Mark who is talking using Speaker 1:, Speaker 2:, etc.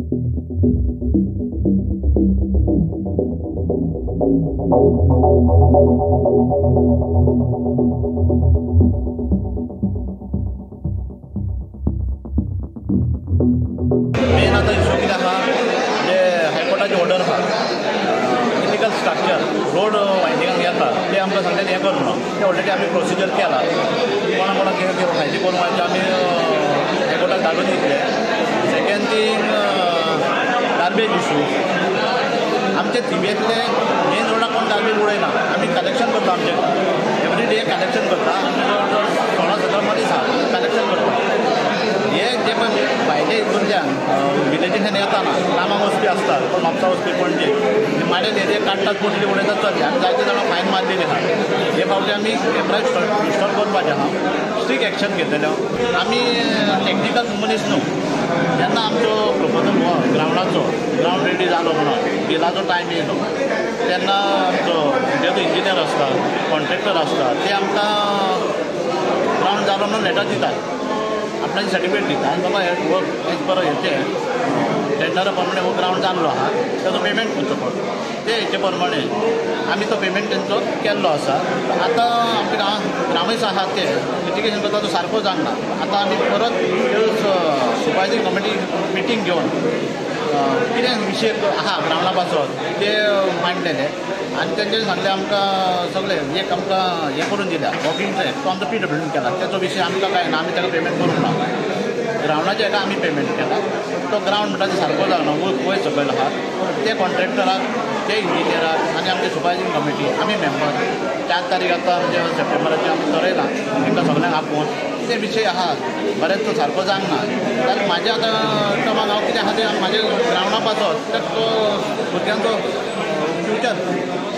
Speaker 1: Main आतां issue कितें आसा जे हायकोर्टाची ऑर्डर आसा इलिगल स्ट्रक्चर रोड वायंडिंगाक येता ते आमकां सांगलें हें कर म्हणून ते ऑलरेडी आमी प्रोसिजर केला कोणा कोणाक कितें फायली करूंक आमी हायकोर्टाक धाडून दितले. Second thing garbage issue. आमचे थिवेंतले मेन रोडाक कोण गार्बेज उडयना. आमी कलेक्शन करता, आमचें एवरी डे कलेक्शन करता. आमचे जवळ जवळ 16-17 मनीस आसा कलेक्शन करता. हे जे पळय भायले हितूंतल्यान विलेजींतल्यान येताना कामाक वचपी आसतात, कोण म्हापसा वचपी, पणजे माडेल एरिया काडटात, पोटली उडयतात चलले. आमी जायते जाणां फायन मारलेली आसा. हे फावटी आमी कॅमेरा इन्स्टॉल करपाचें आसा, स्ट्रीक एक्शन घेतलेलें. आमी टॅक्निकल मनीस न्हू. जेन्ना आमचो प्रपोजल हो ग्रावंडाचो ग्रावंड रेडी जालो म्हणून बिलाचो टायम येयलो तेन्ना आमचो जे इंजिनियर आसता, कॉन्ट्रॅक्टर आसता, ते आमकां ग्रावंड जालो म्हणून लेटर दितात, आपणाची सर्टिफिकेट दिता आनी बाबा हे वर्क एज पर हेचें टेंडरा प्रमाणे हो ग्रावंड जाल्लो आसा ताचो पेमेंट करचो पडटा. ते हेचे प्रमाणे आमी तो पेमेंट तेंचो केल्लो आसा. आतां आमच्या गांवांत ग्रामस्थ आसात ते लिटिगेशन करता तो सारको जावंक ना. आतां आमी परत सुपरवायझरी कमिटी मिटींग घेवन कितें विशय आसा ग्रावंडा पासत ते मांडलेले आनी तेंच्यांनी सांगलें आमकां सगळें एक आमकां हें करून दिल्या वॉकिंग ट्रॅक तो आमचो PWD केला तेचो विशय आमकां कांय ना, आमी ताका पेमेंट करूंक ना. ग्रावंडाच्या हेका आमी पेमेंट केला. तो ग्रावंड म्हणटा ते सारको जावना, वयर सकयल आसा. ते कॉन्ट्रॅक्टराक, ते इंजिनियराक आनी आमचे सुपरवायझिंग कमिटी आमी मेंबर 4 तारीख आतां म्हणजे सप्टेंबराचे आमी थरयलां तांकां सगळ्यांक आपोवन कितें विशय आसा बरेंच तो सारको जावंक ना. जाल्यार म्हाजें आतां टर्माक हांव कितें आसा तें म्हाजें ग्रावंडा पासत तो भुरग्यांचो फ्युचर.